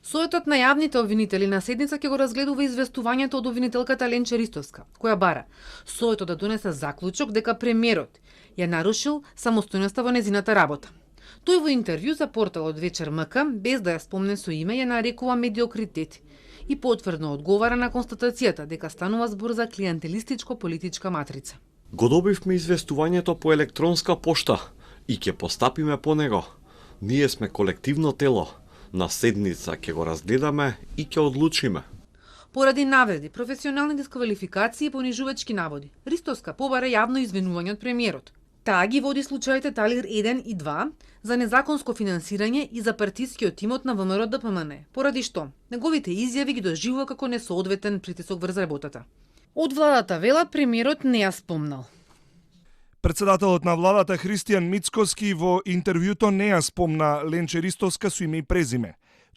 Советот на јавните обвинители на седница ќе го разгледува известувањето од обвинителката Ленче Ристовска, која бара Советот да донесе заклучок дека премиерот ја нарушил самостојноста во незината работа. Тој во интервју за порталот Вечер МК, без да ја спомне со име, ја нарекува медиокритет и потврдно одговара на констатацијата дека станува збор за клиентелистичко-политичка матрица. Го добивме известувањето по електронска пошта и ќе постапиме по него. Ние сме колективно тело. На седница ќе го разгледаме и ќе одлучиме. Поради навреди, професионални дисквалификации и понижувачки наводи, Ристовска побара јавно извинување од премиерот. Таа ги води случаите Талир 1 и 2 за незаконско финансирање и за партискиот тимот на ВМРО ДПМН, поради што неговите изјави ги доживува како несоодветен притисок врз работата. Од владата велат премиерот не ја спомнал. Председателот на владата Христијан Мицкоски во интервјуто не ја спомна Ленче Ристовска со име и презиме.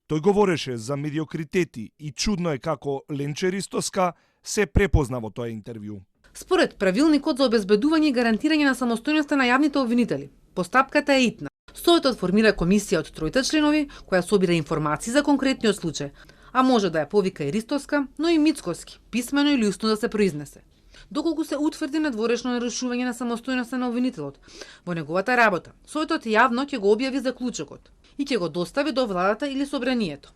Тој говореше за медиокритети и чудно е како Ленче Ристовска се препозна во тоа интервју. Според правилникот за обезбедување и гарантирање на самостојноста на јавните обвинители, постапката е итна. Советот формира комисија од 3 членови која собира информации за конкретниот случај, а може да ја повика и Ристовска, но и Мицкоски, писмено или устно да се произнесе. Доколку се утврди надворешно нарушување на самостојноста на обвинителот во неговата работа, Советот јавно ќе го објави заклучокот и ќе го достави до владата или собранието.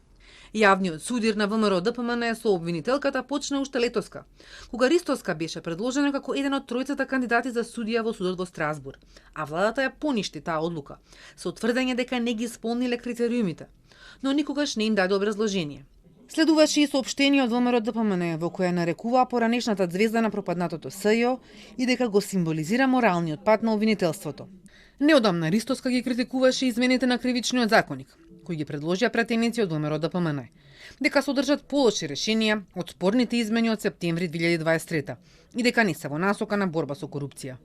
Јавниот судир на ВМРО ДПМН со обвинителката почна уште летоска, кога Ристовска беше предложена како еден од тројцата кандидати за судија во судот во Страсбург, а владата ја поништи таа одлука со тврдење дека не ги исполниле критериумите, но никогаш не им даде образложение. Следуваше и соопштение од ВМРО ДПМН во која нарекуваа поранешната звезда на пропаднатото СЈО и дека го символизира моралниот пат на обвинителството. Неодамна Ристовска ги критикуваше измените на кривичниот законник, кои ги предложија пратеници од ВМРО ДПМН, дека содржат полоши решенија од спорните измени од септември 2023 и дека не се во насока на борба со корупција.